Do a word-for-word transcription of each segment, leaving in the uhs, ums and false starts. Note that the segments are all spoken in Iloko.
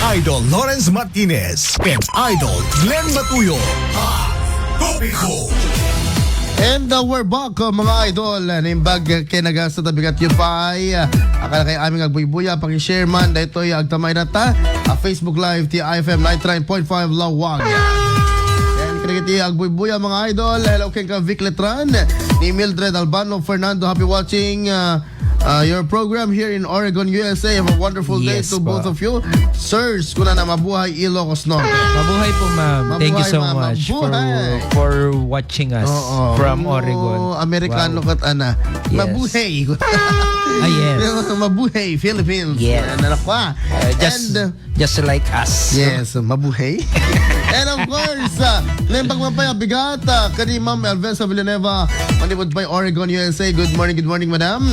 Idol Lawrence Martinez and Idol Glenn Matuyo. Hot Topic. And, uh, we're back, uh, mga idol. Uh, naimbag, uh, ken nagasta tabigat yu pay. Uh, akala kay aming agbuybuya, pakishare man. Daytoy, uh, agtamay na ta. Uh, Facebook Live, T I F M ninety-nine point five Lawag. And kadagiti agbuybuya, mga idol. Hello, kenka Vic Letran, ni Mildred Albano Fernando. Happy watching, uh, uh, your program here in Oregon, U S A. Have a wonderful day. Yes, to both of you. Sirs, kuna na, mabuhay Ilocos Norte. Mabuhay po, ma'am. Thank you so much for watching us from Oregon. Amerikano kat ana. Yes. Mabuhay. Ah, yes. Mabuhay, Philippines. Yes. Ano na pa? Uh, just, And, uh, just like us. Yes, mabuhay. And of course, uh, naimbag man pay abigat, uh, kani Ma'am Elvesa Villanueva, manipud pay Oregon, U S A. Good morning, good morning, madam.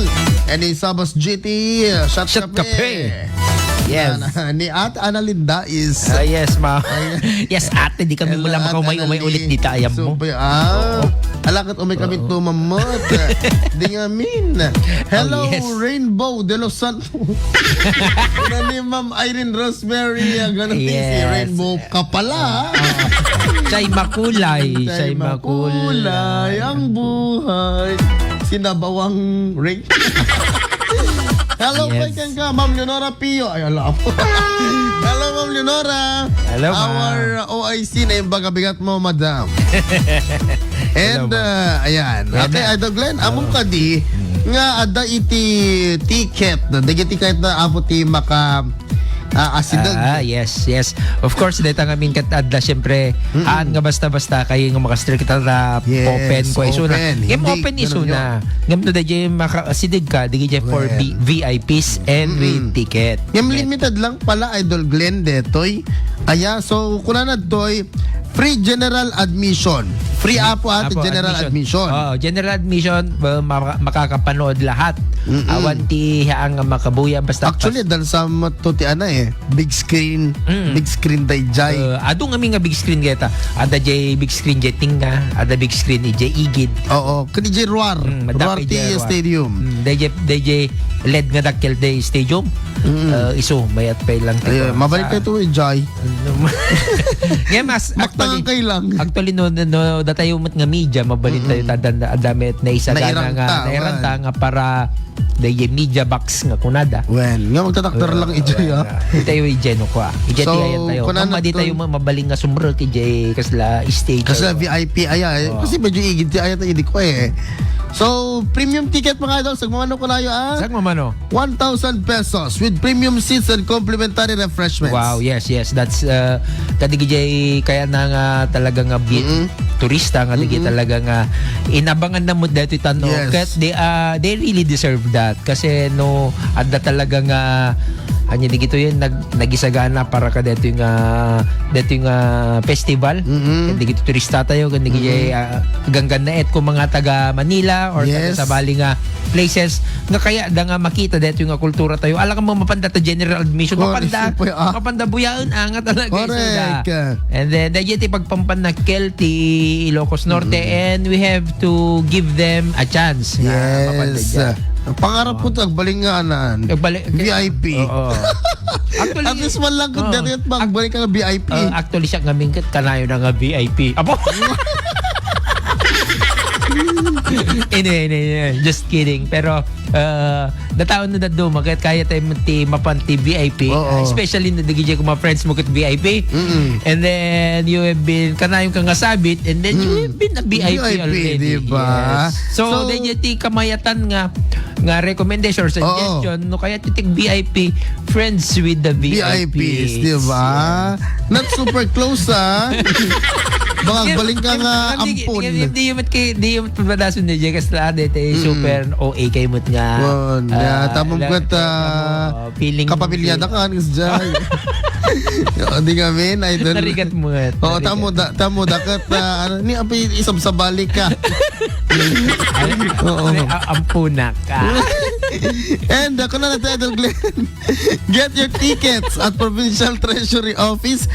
And ni Sabas G T, uh, Shot Shot Cafe. Cafe. Yes. Na, na, ni Ate Analinda is Ah, yes, ma'am. Ay. Yes, ate, di kami Hello, mula Ate makaumay-umay Analin. Ulit dita, ayan mo. Super, ah. Oo. Alakat umay kami Oo. Tumamot. Di nga min. Hello, Oh, yes. Rainbow de los Santos. Una ni Ma'am Irene Rosemary, ah, ganun si Yes. Rainbow ka pala, ah. Ah. Siya'y makulay, Siya'y siya'y makulay. Makulay ang buhay. Sinabawang ring. Hello, Yes. Pay, kenka, Ma'am Leonora Pio. Ay, ala po. Hello, Ma'am Leonora. Hello, ma'am. Our, uh, O I C, naimbag abigat mo, madam. And, Hello, ma'am. Uh, ayan. Ayan Okay, na. Idol Glenn, among Oo. kadi, Mm. nga ada iti ticket, no? Dagiti ticket na apo ti maka, ah, asideg. Ah, yes, yes. Of course, deta ngamin ket adda, siyempre, Mm-mm. aan nga basta-basta kayo nga makastir kita ta Yes, open ko isuna. Open. Ngem Hindi, open ganun isuna. Yun. Ngem no, dayjay maka-, asideg ka, dagijay for Well. V-, V I Ps and Mm-mm. with ticket. Ngem Right. limited lang pala, Idol Glenn, detoy. Aya, so, kunana toy, free general admission. Free apo at Apo, general admission. admission. Oo, general admission, uh, maka-, makakapanood lahat. Mm-mm. Awan ti haang nga makabuya, basta Actually, pas- dan sa mato ti ana eh, big screen, Mm. big screen dayjay. Uh, adu ngamin nga big screen keta. Ada jay big screen jay tinga, ada big screen jay igid. Oo, kani jay Ruar. Mm, Ruar madapay ti jay Ruar. Stadium. Mm, dayjay, dayjay led nga dakkel day stadium. Mm. Uh, isu, mayat pay lang ti Ayun, kuwan. Mabalik Sa- tayo to, eh, Jai. Ngayon, mas, actually, Magtangkay lang. actually, no, no, no, datayo met nga media, mabalin tayo Mm-mm. ta, dan-, adami at naisagana Nairang nga, ta, nairang ta man. nga para dayjay media box nga kunada. Wen, nga magtatakder Well, lang, ijay, well, ah. ah, itayo, ijay, no, kwa. Ijay, So, tiyayan tayo. kunan Mama, di to- tayo ma-, mabaling nga sumrek, ijay, kasla stage Kasla tayo. V I P, aya, eh. Oh. Kasi medyo igid ti aya tayo, di ko, eh. So, premium ticket, mga idol, sagmamano ko na yun, ah. Sagmamano. One thousand pesos with premium seats and complimentary refreshments. Wow, yes, yes. That's, uh, kadigijay kaya na nga talaga nga bi-, Mm-mm. turista nga digi Mm-mm. talaga nga inabangan na mo dito tanong. Yes. Kat they, uh, they really deserve that. Kasi no, adda talaga nga, anya di gito yun, nag-, nagisagana para ka dito nga, dito nga festival. Mm-mm. Kat di gito turista tayo, kat di gijay, Mm-mm. uh, ganggan na et kung mga taga Manila or taga Yes. sabali nga places nga kaya da nga makita daytoy nga kultura tayo. Ala ka mo mapanda ta general admission, Oh, mapanda, super, ah. mapanda buyaen, ah, nga talaga, Correct. Isoda. And then, dahil ti pagpampanakkel ti Ilocos Norte, Mm. and we have to give them a chance nga mapanda Yes. dyan. Ang pangarap ko Oh. to, agbaling nga anan. Agbalik V I P. Oo. Actually, At least man lang kung oo. dati at magbalik ka V I P. Uh, actually, siya kaming kat-, kanayo na nga V I P. Apo? Hindi, hindi, hindi. Just kidding. Pero, uh, nataon na dado, makat kaya tayo ti mapan ti V I P. Oo. Uh, especially na digi ko mga friends mo kat V I P. Mm-mm. And then, you have been, kanayon ka nga sabit, and then you Mm. have been a V I P V I P, already. di ba? Yes. So, So, dahil ti kamayatan nga, nga recommendation or Oo. suggestion, no, kaya ti tig V I P, friends with the V I Ps. V I Ps, di ba? Yes. Not super close, ah. Baka Yan, galing ka yan, nga yan, di, ampon. yan, di, di, di, di, di, pabadason ni Jay, kasi lahat, eh, Mm. super O A kayo mo't nga, Wan, ah, ya, tamang la-, kwet, ah, ah, feeling kapamilya na ka, Miss Jay. Oo, di nga, men, idol. Narigat mo nga. Oo, Narigat. tamo da, tamo da, kat, ah, ano, ni, api, isabsabali ka. Ay, Oo. ay, a-, ampunak. Ah. And uh, kuna na Idol Glenn, get your tickets at Provincial Treasury Office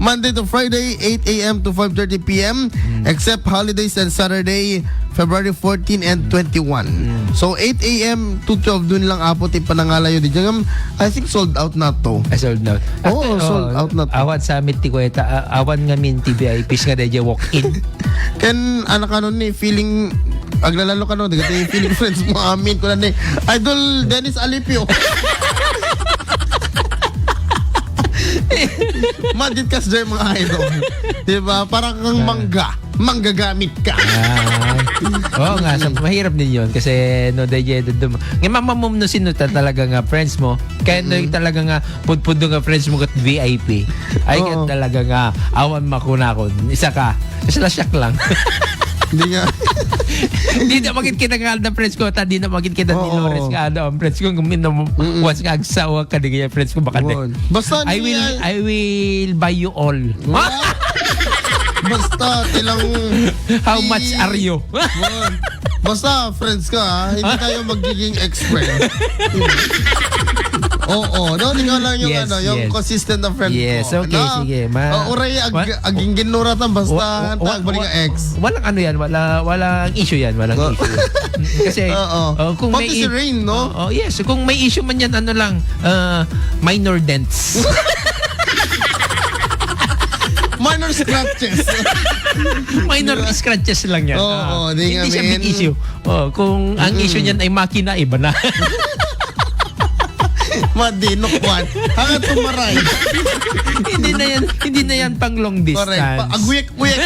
Monday to Friday, eight a m to five thirty p m, except holidays and Saturday, February fourteen and twenty-one. So, eight a m to twelve, dun lang apo ti panangalayo di jam. I think sold out na to. I sold out. Oo, sold out na to. Awan sa amin ti kuweta, a-, awan ngamin ti V I Ps nga dayjay walk-in. Ken, anak, ano ni, feeling, aglalalo ka, no? Dagiti feeling friends mo, amin, kuna ni, Idol Dennis Alipio. Madit kas dyan, mga idol. Di ba? Para kang mangga. Manggagamit ka. Ah. Oo nga, so, mahirap din yun. Kasi, no, dayjay, dudum-, nga mamamum no sino ta-, talaga nga friends mo. Kaya no, yung talaga nga, pudpud nga friends mo kat V I P. Ay, oo, kat talaga nga, awan makunakon. Isa ka. Sila siak lang. Hindi nga. Hindi na makit kita nga na friends ko, ta di na makit kita ni Lores nga ano, ang friends ko, kung minum-, once nga agsawa ka, di kaya friends ko, baka di. Basta I will, I will buy you all. Basta, tilang How much are you? Basta, friends ka, ha? Hindi tayo magiging ex-friend. Oo, no? Ikaw lang yung, yes, ano, yung, yes, consistent na friend, yes, mo. Okay, no? Sige. Ma-, oh, uray, ag-, wa-, aging ginuratan, basta, wa-, wa-, agbalik wa-, ang ex. Walang ano yan, wala, walang issue yan, walang issue. Kasi, oo, oh, kung pati may si i-, Rain, no? Oh, oh, yes, kung may issue man yan, ano lang, uh, minor dents. Minor scratches. Minor scratches lang yan. Oo, ah, di nga, hindi siya big issue. Oh, kung ang issue niyan ay makina, iba na. Madinok man. Hanga tumaray. Hindi na yan, hindi na yan pang long distance. Correct. Pa-, agwik-wik.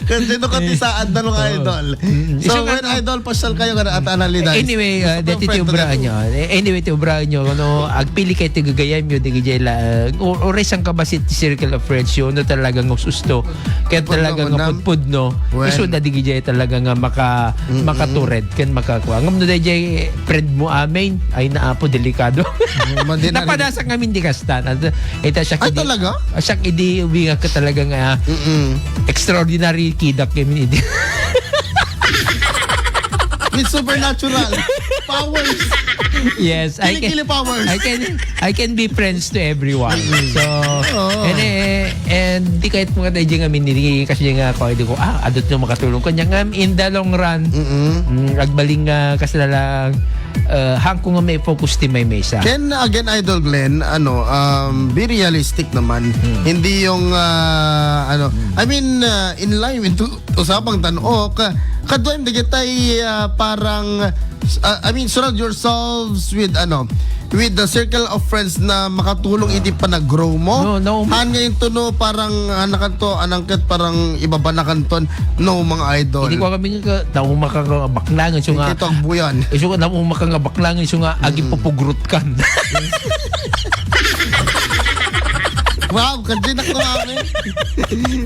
Kasi no, katisaad na, mga idol. Mm. So, isu nga, when, no, idol, pasyal kayo kada at analidad. Anyway, uh, deti ti obraan nyo. Anyway, ti obraan nyo, no, agpili kayo ti gagayam nyo, di gijay la, uh, o-, oray sang kabasit ti circle of friends nyo, no, talagang ususto. Kaya talagang nga pudpud, no. Isu na di gijay talaga nga maka-, makatured, kan makakua. Ngam no, dayjay friend mo amin, ay naapo, delikado. Napadasak ngamin di kasta. Ita siya. Ay, talaga? Ah, siya, idi ubingak ka talaga nga, mm, extraordinary kidak kami, idi. With supernatural powers. Yes, I can, kilikili powers. I can, I can be friends to everyone. Mm-mm. So, oo, and, eh, and di kahit mga tayo nga minili, kasi nga ako, di ko, ah, adot no makatulong kanya nga, in the long run, mm-mm, mm, agbaling nga, kasi na lang, uh, hangko nga may focus ti may mesa. Ken again, Idol Glenn, ano, um, be realistic naman. Hmm. Hindi yung, ah, ano, hmm, I mean, ah, in line with tu-, usapang tan-ok, ah, kaduayen dagitay, ah, parang, ah, I mean, surround yourselves with, ano, with the circle of friends na makatulong iti panag-grow mo. No, no. Han nga yung tuno, parang, ah, nakanto, anang ket parang ibaba na kanton. No, mga idol. Hindi ko kami nga, nauma ka nga bakla nga, isu nga, ito ang buyan. Isu nga, nauma ka nga bakla nga, isu nga, mm, agipupugrot kan. Wow, kadya na ko, mami.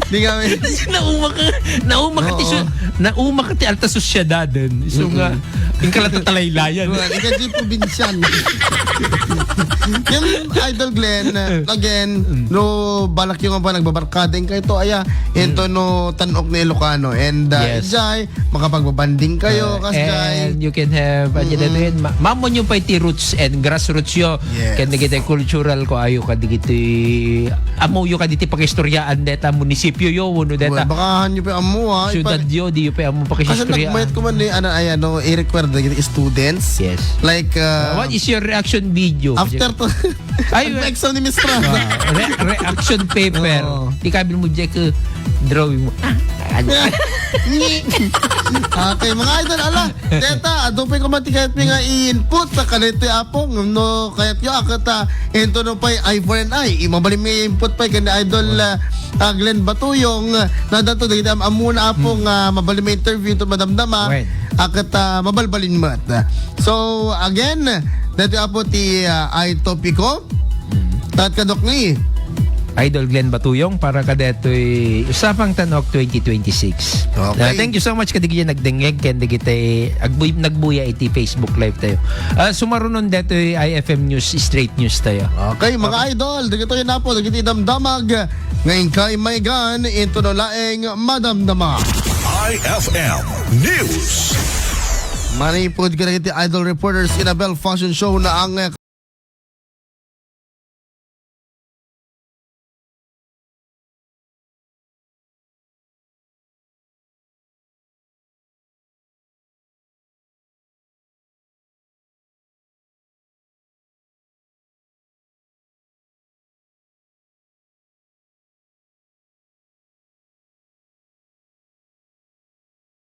Di kami. Nauma ka, nauma ka ti, oo, su-, nauma ka ti alta sosyedad, eh. Isu nga, mm-mm. Yung kalata talaylayan. Well, ikaw di probinsyan. Yung Idol Glenn, uh, again, mm, no, balak yung nga ba nagbabarkada yung kayo to, aya, ito, mm, no, tan-ok na Ilocano. And, uh, yes, Jai, makapagbabanding kayo, uh, kas Jai. And you can have, uh, mm-mm, ma-, mamon yung pa iti roots and grassroots yo. Yes. Kan dagiti cultural ko ayo, kan dagiti, amo yo, kan dagiti pakistoryaan deta munisipyo yo, uno deta. Well, baka han yo pa amo, ha? Syudad yo, di yo pa amo pakistoryaan. Kasi nagmayat ko man ni, ano, ay, ano, i-require dagiti students. Yes. Like, uh, what is your reaction video? After to, ay, exam ni Miss Ram. Ah, re-, reaction paper. Oo. Di kabil mo, Jack, uh, drawing mo. Ah, ano? Okay, mga idol, ala, deta, adu pay koma ti kayat mi nga i-input ta kadaytoy, Apo, no, kayat yo, a, ket, ah, into no pay eye for an eye. I-, mabalin mi input pay ken Idol, ah, ah, Glenn Batuyong, ah, na dato dagiti am-, ammona, Apo, nga mabalin mi interview to madamdama. Wen. A, ket, ah, mabalbalin met. So, again, daytoy, Apo, ti, ah, ay topiko. Tat kadok ni Idol Glenn Batuyong para kadetoy Usapang Tan-ok twenty twenty-six. Okay. Ah, thank you so much kadagiti nagdengngeg ken dagiti agbuy-, nagbuya iti Facebook Live tayo. Ah, sumarunon detoy I F M News, straight news tayo. Okay, mga idol, dagitoy na po, dagiti damdamag nga inkay mayan, into no laeng madamdama. I F M News. Manipud kadagiti idol reporters, Inabel Fashion Show na ang, eh,